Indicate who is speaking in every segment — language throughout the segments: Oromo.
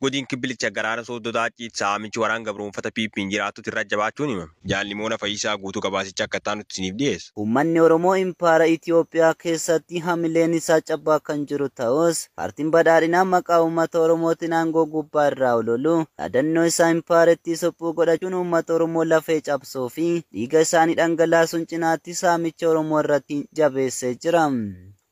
Speaker 1: Godin Kibbilicha garaana Sooddoo Daaccii saamichi waraan gabroonfata PP'n jiraatutti irra jabaachuun himame. Jaalli Fayyisaa guutuu gabaasicha akka taanutti isiniif dhiyeessa.
Speaker 2: Uummanni Oromoo Impaara Itiyoophiyaa keessatti hamileen isaa cabaa kan jiru ta'us, paartiin badhaadhinaa maqaa uummata Oromootiin aangoo gubbaa irraa ololu dhaadannoo isaa impaarettii suphuu godhachuun uummata Oromoo lafee cabsuu fi dhiiga isaanii dhangalaasuun cinaatti saamicha Oromoo irratti jabeessee jira.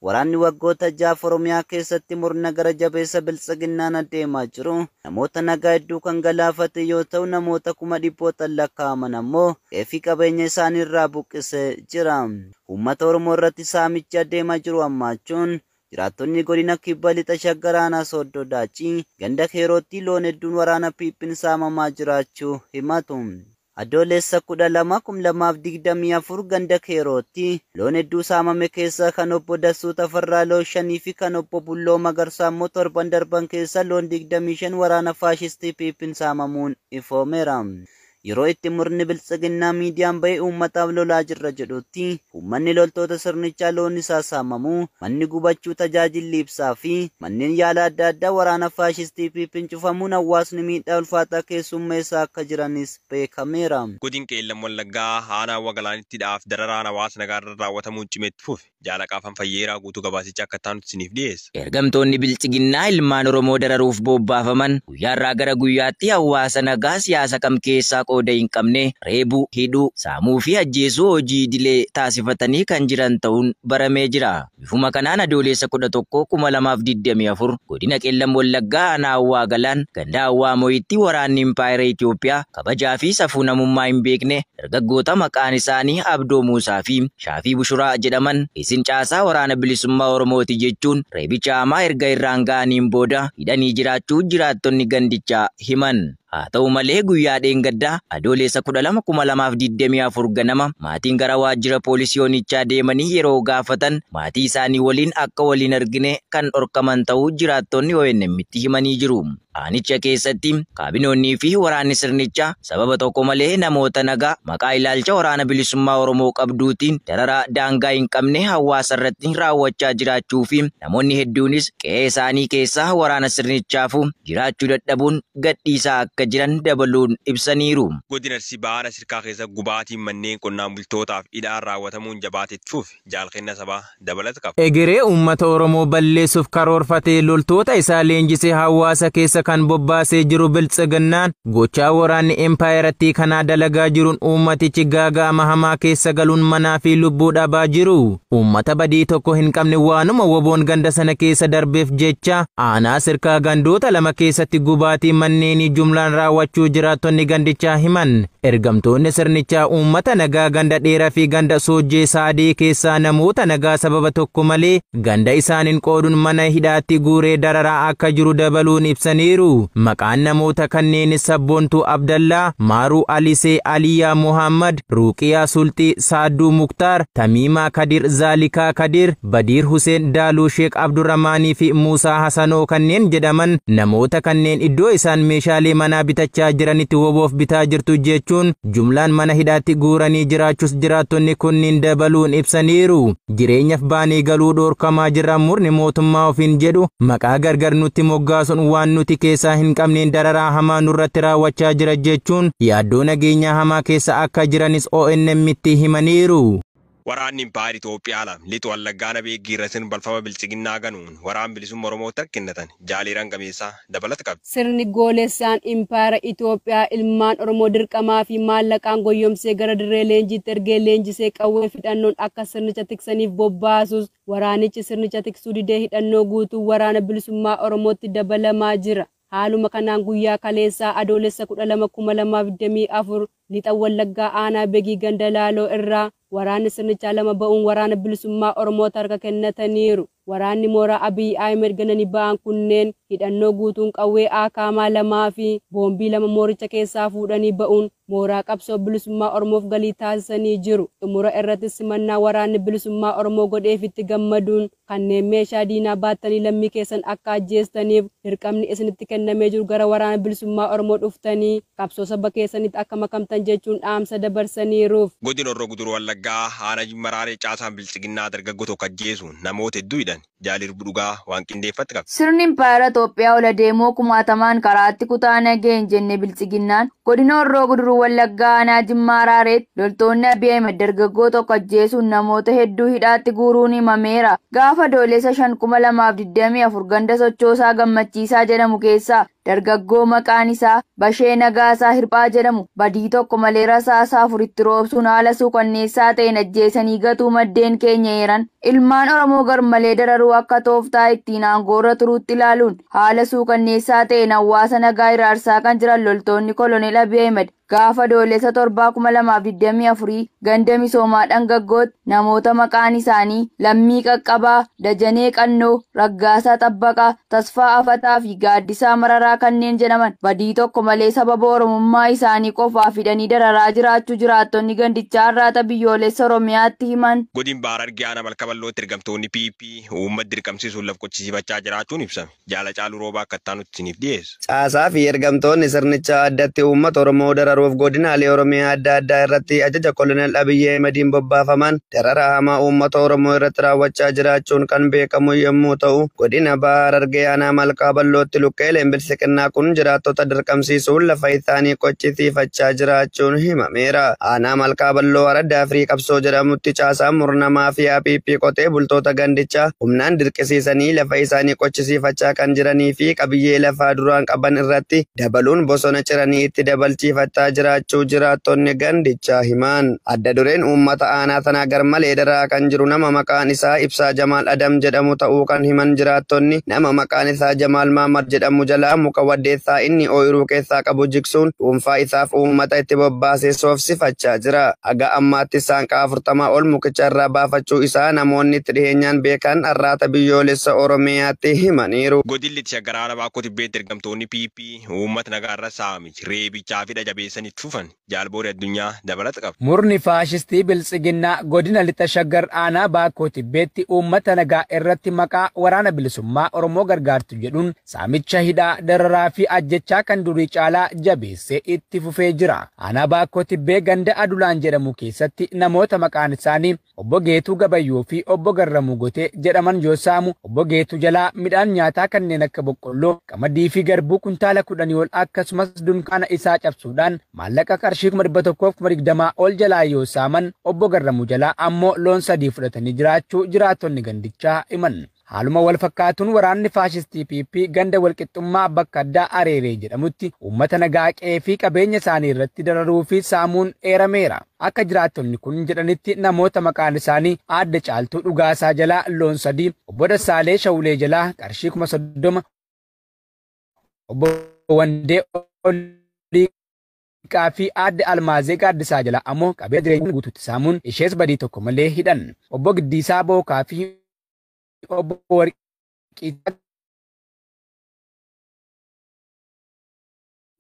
Speaker 2: Waraanni waggoota 6 Oromiyaa keessatti murna gara jabeessa biltsiginnaan adeemaa jiru namoota nagaa hedduu kan galaafate yoo ta'u, namoota 100,000 lakkaa'aman ammoo qe'ee qabeenya isaanii irraa buqqisee jira. Uummata Oromoo irratti saamichi adeemaa jiru hammaachuun jiraattonni godina Kibba Lixa Shaggar aanaa Sooddoo Daaccii ganda Keerootti loon hedduun waraana PP'n saamamaa jiraachuu himatu. Adoolessa 12, 2024 ganda Keerootti loon hedduu saamame keessaa kan obbo Dassuu Tafarraa loon 5 fi kan obbo Bulloo Magarsaa immoo torban darban keessa loon 25 waraana faashistii PP'n saamamuun ifoomeera. Yeroo itti murni biltsiginnaa miidiyaan bahee uummataaf lolaa jirra jedhutti uummanni loltoota sirnichaa loon isaa saamamuu, manni gubachuu, tajaajilli ibsaa fi manneen yaala adda addaa waraana faashistii PP'n cufamuun hawaasni miidhaa ulfaataa keessummeessaa akka jiranis beekameera.
Speaker 1: Godin Qeellam Wallaggaa aanaa Wagalaanitti dhaaf dararaan hawaasa nagaarra raawwatamuun cimetti fufe. Jaalaqaafan Fayyeeraa guutuu gabaasicha akka taanutti isiniif dhiyeessa.
Speaker 3: Ergamtoonni biltsiginnaa ilmaan Oromoo dararuuf bobbaafaman guyyaarraa gara guyyaatti hawaasa nagaa siyaasa kam keessaa qooda hin qabne reebuu, hidhuu, saamuu fi ajjeesuu hojii idilee taasifatanii kan jiran ta'uun baramee jira. Bifuma kanaan Adoolessa 11, 2024 godina Qeellam Wallaggaa aanaa Hawwaa Galaan ganda Hawwaa Mo'itti waraanni Impaayera Itiyoophiyaa kabajaa fi safuu namummaa hin beekne dargaggoota maqaan isaanii Abdoo Muusaa fi Shaafii Bushuraa jedhaman isin caasaa waraana bilisummaa Oromooti jechuun reebicha hamaa erga irraan ga'aniin booda hidhanii jiraachuu jiraattonni gandichaa himan. Haa ta'u malee guyyaa dheengaddaa Adoolessa 12, 2024 ganama maatiin gara waajjira poolisii onichaa deemanii yeroo gaafatan maatii isaanii waliin akka waliin argine kan dhorkaman ta'uu jiraattonni ONM'tti himanii jiru. Aanicha keessatti kaabinoonnii fi waraanni sirnichaa sababa tokko malee namoota nagaa maqaa ilaalcha waraana bilisummaa Oromoo qabduutiin dararaa daangaa hin qabne hawaasa irratti raawwachaa jiraachuu fi namoonni hedduunis qe'ee isaanii keessaa waraana sirnichaafu jiraachuu dadhabuun gadhiisaa akka jiran dabaluun ibsaniiru.
Speaker 1: Godina Arsii Bahaa Sirkaa keessa gubaatiin manneen qonnaan bultootaaf hidhaan raawwatamuun jabaatetti fufe. Jaalkenna sabaa dabalata qaba.
Speaker 4: Egeree uummata Oromoo balleessuuf karoorfatee loltoota isaa leenjisee hawaasa keessa kan bobbaasee jiru biltsiginnaan gochaa waraanni empaayerattii kanaa dalagaa jiruun uummatichi gaaga'ama hamaa keessa galuun manaa fi lubbuu dhabaa jiru. Uummata badii tokko hin qabne waanuma woboon ganda sana keessa darbeef jecha aanaa Sirkaa gandoota lama keessatti gubaatii manneenii jumlaan raawwachuu jiraattonni gandichaa himan. Ergamtoonni sirnichaa uummata nagaa ganda dheeraa fi ganda soojjee saadee keessaa namoota nagaa sababa tokko malee ganda isaaniin qooduun mana hidhaatti guuree dararaa akka jiru dabaluun ibsaniiru. Maqaan namoota kanneenis Sabboontuu Abdallaa, Maaruu Alisee, Aliyaa Muhammad, Ruuqiyaa Sulxii, Saadduu Muktaar, Tamiimaa Kadir, Zaalikaa Kadir, Badiir Huseen, Daaluu Sheek Abdurrahmaanii fi Muusaa Hasanoo kanneen jedhaman namoota kanneen iddoo isaan meeshaalee manaa bitachaa jiranitti woboof bitaa jirtu jechuun jumlaan mana hidhaatti guuranii jiraachuus jiraattonni kunniin dabaluun ibsaniiru. Jireenyaaf baanee galuu dhorkamaa jirra murni mootummaa ofiin jedhu maqaa gargar nutti moggaasuun waan nuti keessaa hin qabneen dararaa hamaa nurratti raawwachaa jira jechuun yaaddoo nageenyaa hamaa keessa akka jiranis ONM'tti himaniiru.
Speaker 1: Waraanni Impaayera Itoophiyaa lama lixa Wallaggaa Nabeeggii irratti balfama biltsiginnaa ganuun waraan bilisummaa Oromootti harkinnatan jaaliiraan gameessaa dabalata qaba.
Speaker 5: Sirni goolessaan Impaayera Itoophiyaa ilmaan Oromoo dirqamaa fi maallaqaan goyyomsee gara dirree leenjiitti ergee leenjisee qawwee fidhannoon akka sirnicha tiksaniif bobbaasus waraanichi sirnicha tiksuu didee hidhannoo guutuu waraana bilisummaa Oromootti dabalamaa jira. Haaluma kanaan guyyaa kaleessaa Adoolessa 12, 2024 lixa Wallaggaa aanaa Begii ganda Laaloo irraa waraanni sirnichaa lama ba'uun waraana bilisummaa Oromootti harka kennataniiru. Waraanni mooraa Abiy Ahmed gananii ba'an kunneen hidhannoo guutuun qawwee akaamaa 2 fi boombii 2 mooricha keessaa fuudhanii ba'uun mooraa qabsoo bilisummaa Oromoof galii taasisanii jiru. Xumura irratti simannaa waraanni bilisummaa Oromoo godheefitti gammaduun kanneen meeshaa diinaa baattanii lammii keessan akka ajjeestaniif dirqamni isinitti kennamee jiru gara waraana bilisummaa Oromoo dhuftanii qabsoo saba keessanitti akka makamtan jechuun dhaamsa dabarsaniiruuf.
Speaker 1: Godina Horroo Guduruu Wallaggaa aanaa Jimma Raaree caasaan bilchiginnaa dargaggoo tokko ajjeesuun namoota hedduu hidhan jaalirbu dhugaa waan qindeeffatti qaba.
Speaker 6: Sirni Impaayera Itoophiyaa ola deemoo kumaatamaan karaatti kutaa nageen jenne bilchiginnaan godina Horroo Guduruu Wallaggaa aanaa Jimmaa Raareetti loltoonni Abiy Ahmed dargaggoo tokko ajjeesuun namoota hedduu hidhaatti guuruun himameera. Gaafa Adoolessa 5,2024 ganda sochoosaa gammachiisaa jedhamu keessaa dargaggoo maqaan isaa Bashee Nagaasaa Hirphaa jedhamu badii tokko malee rasaasaa afuritti roobsuun haala suukanneessaa ta'een ajjeesanii gatuu maddeen keenya eeran. Ilmaan Oromoo garmalee dararuu akka tooftaa ittiin aangoorra turuutti ilaaluun haala suukanneessaa ta'een hawaasa nagaa iraarsaa kan jiran loltoonni Koloneel Abiy Ahmed gaafa Adoolessa 7,2024 ganda misoomaa dhangaggootti namoota maqaan isaanii Lammii Qaqqabaa, Dajanee Qannoo, Raggaasaa Xabbaqaa, Tasfaa Afataa fi Gaaddisaa Mararaa kanneen jedhaman badii tokko malee sababa Oromummaa isaanii qofaaf hidhanii dararaa jiraachuu jiraattonni gandichaa Arraata Biyyoolessa Oromiyaatti himan.
Speaker 1: Godin Baar Harargee aanaa Malka Bal'ootti ergamtoonni PP uummata dirqamsiisuun laf qochisiifachaa jiraachuun ibsame. Jaala Caaluu Roobaa akka itti aanutti isiniif dhiyeessa.
Speaker 7: Caasaa fi ergamtoonni sirnichaa addatti uummata Oromoo dararuuf godinaalee Oromiyaa adda addaa irratti ajaja Koloneel Abiyyi Ahmediin bobbaafaman darara hamaa uummata Oromoo irratti raawwachaa jiraachuun kan beekamu yommuu ta'u, godina Baar Harargee aanaa Malkaa Bal'ootti lukkeeleen bilisiqinnaa kun jiraattota dirqamsiisuun lafa isaanii qochisiifachaa jiraachuun himameera. Aanaa Malkaa Bal'oo Araddaa Firii Qabsoo jedhamutti caasaan murnamaa fi APP qotee bultoota gandichaa humnaan dirqisiisanii lafa isaanii qochisiifachaa kan jiranii fi qabiyyee lafaa duraan qaban irratti dabaluun bosona ciranii itti dabalchiifachaa jiraachuu jiraattonni gandichaa himan. Adda dureen uummata aanaa tanaa garmalee daraa kan jiru nama maqaan isaa Ibsaa Jamaal Adam jedhamu ta'uu kan himan jiraattonni nama maqaan isaa Jamaal Maamad jedhamu jalaa muka waddeessaa inni ooyiruu keessaa qabu jigsuun dhuunfaa isaaf uummata itti bobbaasee soofsifachaa jira. Haga ammaatti saanqaa 40 ol mukicha irraa baafachuu isaa namoonni itti dhiheenyaan beekan Arraata Biyyoolessa Oromiyaatti himaniiru.
Speaker 1: Godilli itti shaggaraa Baakoo Tibbeetti ergamtoonni PP uummata nagaa irra saamichi reebichaa fi jabeessanitti fufan jaalboori addunyaa dabalata qaba.
Speaker 8: Murni faashistii biltsiginnaa godina lixa shaggar aanaa Baakoo Tibbeetti uummata nagaa irratti maqaa waraana bilisummaa Oromoo gargaartu jedhuun saamicha hidhaa dararaa fi ajjechaa kan durii caalaa jabeessee itti fufee jira. Aanaa Baakoo Tibbee ganda Adulaan jedhamu keessatti namoota maqaan isaanii obbo Geetuu Gabayyoo fi obbo Garramuu Gotee jedhaman yoo saamu obbo Geetuu jalaa midhaan nyaataa kanneen akka boqqolloo, qamadii fi garbuu kuntaala 10 ol akkasumas dunkaana isaa cabsuudhaan maallaqa qarshii 120,000 ol jalaa yoo saaman obbo Garramuu jalaa ammoo loon 3 fudhatanii jiraachuu jiraattonni gandichaa himan. Haaluma wal fakkaatuun waraanni faashistii PP ganda walqixxummaa bakka addaa Areeree jedhamutti uummata nagaa qe'ee fi qabeenya isaanii irratti dararuu fi saamuun eerameera. Akka jiraattonni kun jedhanitti namoota maqaan isaanii Aadde Caaltuu Dhugaasaa jalaa loon 3, obbo Dassaalee Shawulee jalaa qarshii 30,000, obbo Wandee Oliiqaa fi Aadde Almaazee Gaaddisaa jalaa ammoo qabeenya jireenya guutuutti saamuun ishees badii tokko malee hidhan. Obbo Giddiisaa Bookaa fi obbo Warqii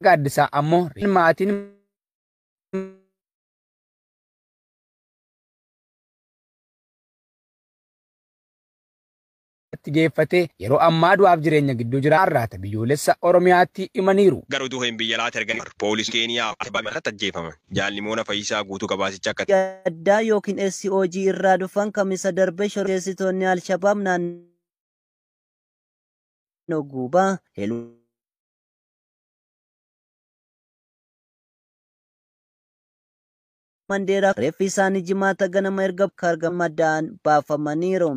Speaker 8: Gaaddisaa ammoo maatiin geeffatee yeroo ammaa du'aaf jireenya gidduu jira Arraata Biyyoolessa Oromiyaatti himaniiru.
Speaker 1: Garuu utuu hin biyya laata erganii poolisii Keeniyaa irratti ajjeefaman. Jaalli Fayyisaa Guutuu gabaasicha akka
Speaker 2: addaa yookiin SOG irraa dhufan kamisa darbe shororkeessitoonni Alshabaab naannoo Guubaa Mandeeraa reeffi isaanii jimaata ganama erga kargamadaan baafamaniiru.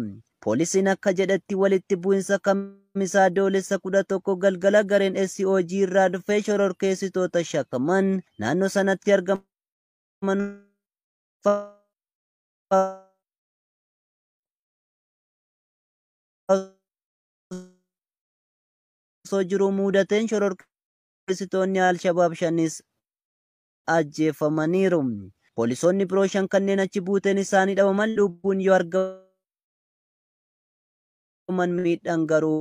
Speaker 2: Poolisiin akka jedhetti walitti bu'insa kamisaa Adoolessa 11 galgala gareen SOG irraa dhufee shororkeessitoota shakkaman naannoo sanatti argaman osoo jiru mudateen shororkeessitoonni Alshabaab 5 ajjeefamaniiru. Poolisoonni biroo 5 kanneen achi buuteen isaanii dhabaman lubbuun yoo argaman miidhaan garuu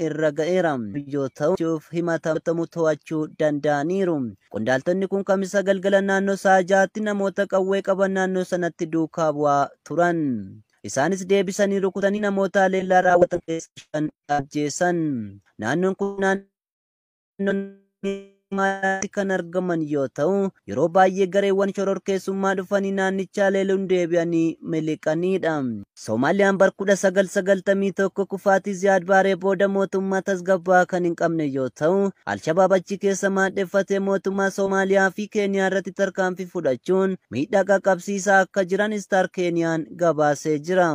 Speaker 2: irra ga'eera yoo ta'u himatamu to'achuu danda'aniiru. Qondaaltonni kun Kamisa galgala naannoo sa'a 6tti namoota qawwee qaban naannoo sanatti duukaa bu'aa turan. Isaanis deebisanii rukutanii namoota haleellaa raawwatan keessaa 5 ajjeesan. Naannoon kun naannoo kan argaman yoo ta'u, yeroo baay'ee gareewwan shororkeessummaa dhufanii naannichaa haleeluun deebi'anii miliqanidha. Soomaaliyaan bar 1991 kufaatii Ziyaad Baaree booda mootummaa tasgabbaa'aa kan hin qabne yoo ta'u, Alshabaab achi keessa maadheffatee mootummaa Soomaaliyaa fi Keeniyaa irratti tarkaanfii fudhachuun miidhaa qaqqabsiisaa akka jiran Istaar Keeniyaan gabaasee jira.